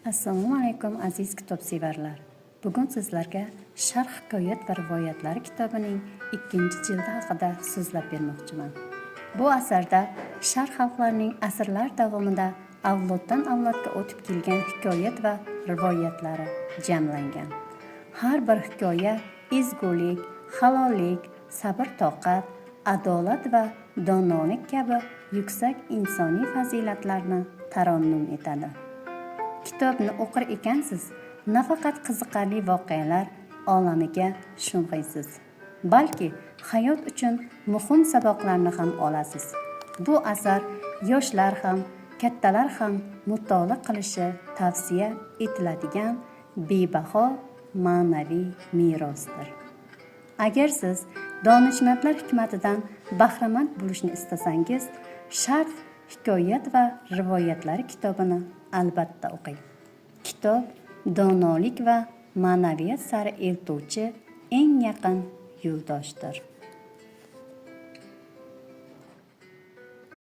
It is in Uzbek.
Assalomu alaykum, aziz kitobsevarlar. Bugun sizlarga Sharq hikoyat va rivoyatlari kitobining ikkinchi jildi haqida so'zlab bermoqchiman. Bu asarda sharq xalqlarining asrlar davomida avloddan avlodga o'tib kelgan hikoyat va rivoyatlari jamlangan. Har bir hikoya ezgulik, halollik, sabr toqat, adolat va donolik kabi yuksak insoniy fazilatlarni tarannum etadi. Kitobni o'qir ekansiz, nafaqat qiziqarli voqealar olamiga sho'ng'iysiz, balki hayot uchun muhim saboqlarni ham olasiz. Bu asar yoshlar ham, kattalar ham mutolaa qilishi tavsiya etiladigan bebaho ma'naviy merosdir. Agar siz donishmandlar hikmatidan bahramand bo'lishni istasangiz, Sharq hikoyat va rivoyatlari kitobini albatta o'qing. Kitob donolik va ma'naviyat sari eltuvchi eng yaqin yo'ldoshdir.